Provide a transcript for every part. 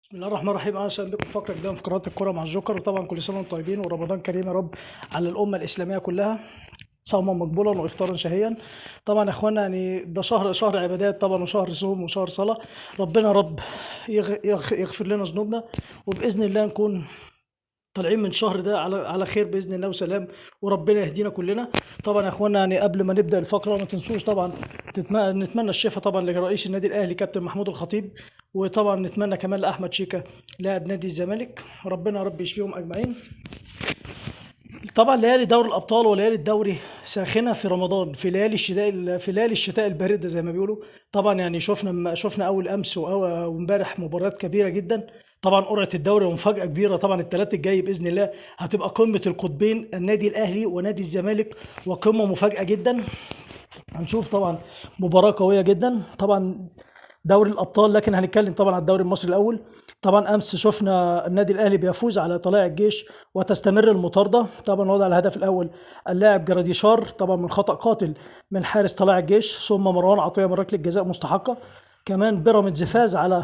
بسم الله الرحمن الرحيم. اهلا بكم في فقره جديدة من فقرات الكره مع الجوكر. وطبعا كل سنة وانتم طيبين ورمضان كريم يا رب على الامة الاسلامية كلها، صوما مقبولا وافطارا شهيا. طبعا يا اخوانا يعني ده شهر عبادات طبعا، وشهر صوم وشهر صلاة. ربنا يا رب يغفر لنا ذنوبنا، وباذن الله نكون طالعين من الشهر ده على خير باذن الله وسلام، وربنا يهدينا كلنا. طبعا يا اخوانا يعني قبل ما نبدا الفقرة ما تنسوش طبعا نتمنى الشفاء طبعا لرئيس النادي الاهلي كابتن محمود الخطيب، وطبعا نتمنى كمان لاحمد شيكا لاعب نادي الزمالك، ربنا يا رب يشفيهم اجمعين. طبعا ليالي دوري الابطال وليالي الدوري ساخنة في رمضان، في ليالي الشتاء، في ليالي الشتاء البارده زي ما بيقولوا. طبعا يعني شفنا اول امس وامبارح مباريات كبيرة جدا. طبعا قرعه الدوري ومفاجاه كبيرة طبعا الثلاث الجاي باذن الله هتبقى قمة القطبين النادي الاهلي ونادي الزمالك، وقمة مفاجاة جدا. هنشوف طبعا مباراة قوية جدا طبعا دوري الابطال، لكن هنتكلم طبعا على الدوري المصري الاول. طبعا امس شفنا النادي الاهلي بيفوز على طلائع الجيش وتستمر المطارده. طبعا وضع الهدف الاول اللاعب جراديشار طبعا من خطا قاتل من حارس طلائع الجيش، ثم مروان عطية من ركلة جزاء مستحقه. كمان بيراميدز فاز على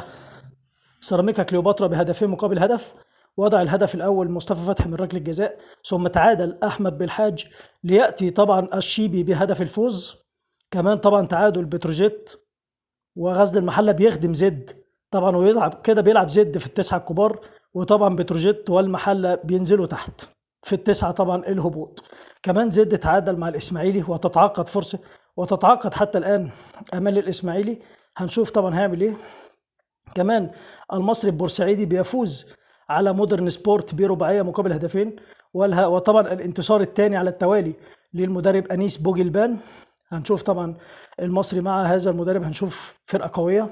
سيراميكا كليوباترا بهدفين مقابل هدف، وضع الهدف الاول مصطفى فتحي من ركلة جزاء، ثم تعادل احمد بالحاج لياتي طبعا الشيبي بهدف الفوز. كمان طبعا تعادل بتروجيت وغزل المحلة بيخدم زد طبعا، ويلعب كده بيلعب زد في التسعة الكبار، وطبعا بتروجيت والمحله بينزلوا تحت في التسعة طبعا الهبوط. كمان زد تعادل مع الاسماعيلي وتتعاقد فرصة، وتتعاقد حتى الان امال الاسماعيلي، هنشوف طبعا هيعمل ايه. كمان المصري البورسعيدي بيفوز على مودرن سبورت برباعيه مقابل هدفين، وطبعا الانتصار الثاني على التوالي للمدرب انيس بوجلبان. هنشوف طبعا المصري مع هذا المدرب هنشوف فرقه قوية،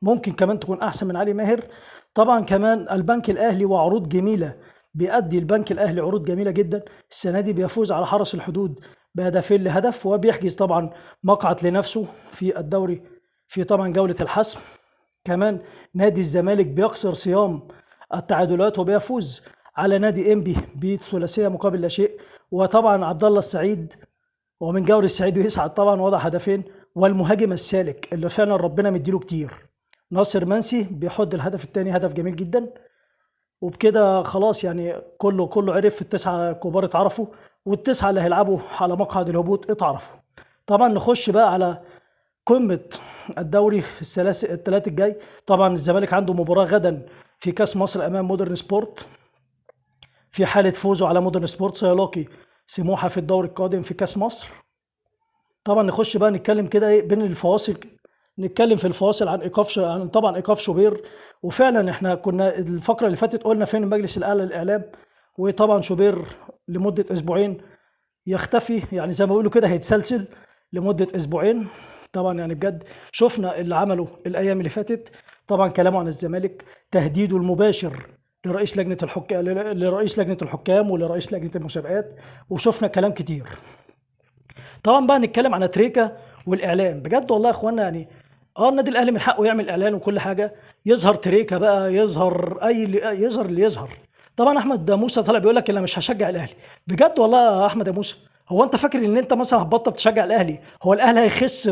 ممكن كمان تكون احسن من علي ماهر. طبعا كمان البنك الاهلي وعروض جميلة، بيأدي البنك الاهلي عروض جميلة جدا السنة دي، بيفوز على حرس الحدود بهدفين لهدف، وبيحجز طبعا مقعد لنفسه في الدوري في طبعا جولة الحسم. كمان نادي الزمالك بيكسر صيام التعادلات وبيفوز على نادي انبي بثلاثيه مقابل لا شيء. وطبعا عبد الله السعيد ومن جور السعيد ويسعد طبعا وضع هدفين، والمهاجم السالك اللي فعلا ربنا مديله كتير ناصر منسي بيحط الهدف الثاني، هدف جميل جدا. وبكده خلاص يعني كله عرف، التسعة الكبار اتعرفوا، والتسعه اللي هيلعبوا على مقعد الهبوط اتعرفوا. طبعا نخش بقى على قمة الدوري الثلاث الجاي. طبعا الزمالك عنده مباراة غدا في كاس مصر امام مودرن سبورت، في حاله فوزه على مودرن سبورت سيلاقي سموحه في الدور القادم في كاس مصر. طبعا نخش بقى نتكلم كده ايه بين الفواصل، نتكلم في الفواصل عن ايقاف عن طبعا ايقاف شوبير. وفعلا احنا كنا الفقرة اللي فاتت قلنا فين المجلس الاعلى للاعلام، وطبعا شوبير لمدة اسبوعين يختفي، يعني زي ما بيقولوا كده هيتسلسل لمدة اسبوعين. طبعا يعني بجد شفنا اللي عمله الايام اللي فاتت، طبعا كلامه عن الزمالك، تهديده المباشر لرئيس لجنة الحكام، لرئيس لجنة الحكام ولرئيس لجنة المسابقات، وشفنا كلام كتير. طبعا بقى نتكلم عن تريكا والاعلان. بجد والله يا اخوانا يعني النادي الاهلي من حقه يعمل اعلان وكل حاجة، يظهر تريكا بقى، يظهر اي يظهر اللي يظهر. طبعا احمد موسى طالع بيقول لك انا مش هشجع الاهلي. بجد والله يا احمد يا موسى، هو انت فاكر ان انت مثلا هتبطل تشجع الاهلي؟ هو الاهلي هيخس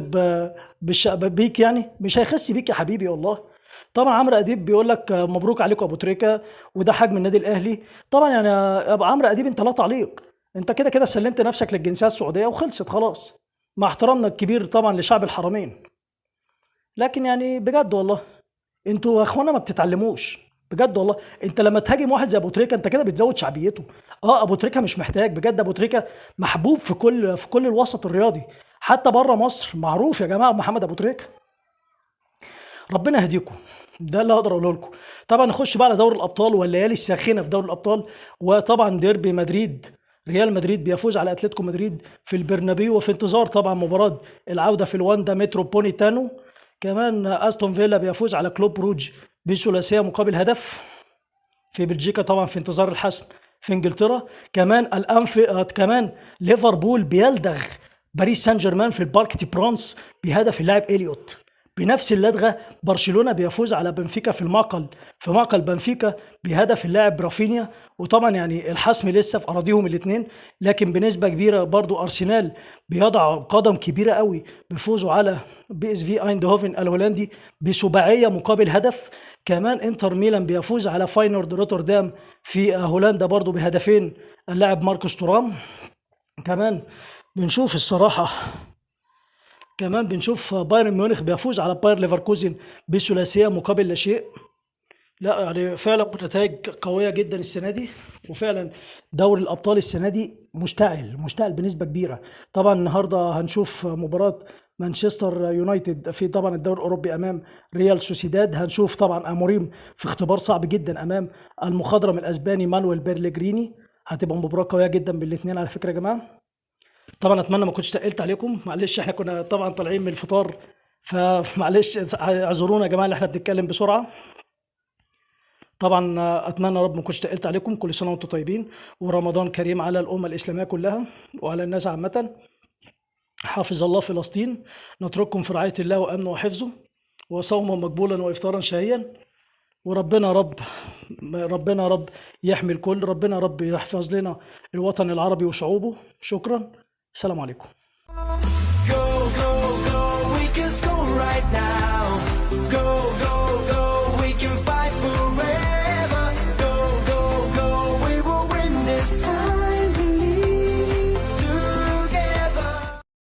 بيك يعني؟ مش هيخس بيك يا حبيبي والله. طبعا عمرو اديب بيقول لك مبروك عليكم ابو تريكه، وده حجم النادي الاهلي. طبعا يعني يا ابو عمرو اديب انت لا تعليق، انت كده كده سلمت نفسك للجنسيه السعودية وخلصت خلاص، مع احترامنا الكبير طبعا لشعب الحرمين، لكن يعني بجد والله انتوا يا اخوانا ما بتتعلموش بجد والله. انت لما تهاجم واحد زي ابو تريكه انت كده بتزود شعبيته. ابو تريكه مش محتاج، بجد ابو تريكه محبوب في كل الوسط الرياضي، حتى بره مصر معروف يا جماعة محمد ابو تريكه. ربنا يهديكم، ده اللي هقدر اقوله لكم. طبعا نخش بقى على دوري الابطال والليالي الساخنة في دوري الابطال. وطبعا ديربي مدريد، ريال مدريد بيفوز على اتلتيكو مدريد في البرنابيو، وفي انتظار طبعا مباراة العودة في الواندا متروبوليتانو. كمان استون فيلا بيفوز على كلوب بروج بثلاثيه مقابل هدف في بلجيكا، طبعا في انتظار الحسم في انجلترا. كمان كمان ليفربول بيلدغ باريس سان جيرمان في البارك دي برانس بهدف اللاعب اليوت. بنفس اللدغه برشلونه بيفوز على بنفيكا في معقل بنفيكا بهدف اللاعب رافينيا. وطبعا يعني الحسم لسه في اراضيهم الاثنين، لكن بنسبة كبيرة برضو ارسنال بيضع قدم كبيرة قوي بفوزه على بي اس في ايندهوفن الهولندي بسباعيه مقابل هدف. كمان انتر ميلان بيفوز على فاينورد روتردام في هولندا برضو بهدفين اللاعب ماركوس تورام. كمان بنشوف الصراحة، كمان بنشوف بايرن ميونخ بيفوز على باير ليفركوزن بثلاثية مقابل لا شيء. لا يعني فعلا نتائج قوية جدا السنة دي، وفعلا دوري الأبطال السنة دي مشتعل مشتعل بنسبة كبيرة. طبعا النهاردة هنشوف مباراة مانشستر يونايتد في طبعا الدوري الأوروبي أمام ريال سوسيداد. هنشوف طبعا أموريم في اختبار صعب جدا أمام المخضرم الأسباني مانويل بيليجريني. هتبقى مباراة قوية جدا بالاثنين على فكرة يا جماعة. طبعا اتمنى ما كنتش تقلت عليكم، معلش احنا كنا طبعا طالعين من الفطار، فمعلش اعذرونا يا جماعة اللي احنا بنتكلم بسرعة. طبعا اتمنى يا رب ما كنتش تقلت عليكم. كل سنة وانتم طيبين، ورمضان كريم على الامة الاسلامية كلها وعلى الناس عامة. حافظ الله فلسطين. نترككم في رعاية الله وامنه وحفظه، وصوما مقبولا وافطارا شهيا. وربنا رب، ربنا رب يحمي الكل، ربنا رب يحفظ لنا الوطن العربي وشعوبه. شكرا، السلام عليكم. Go, go, go, we can score right now.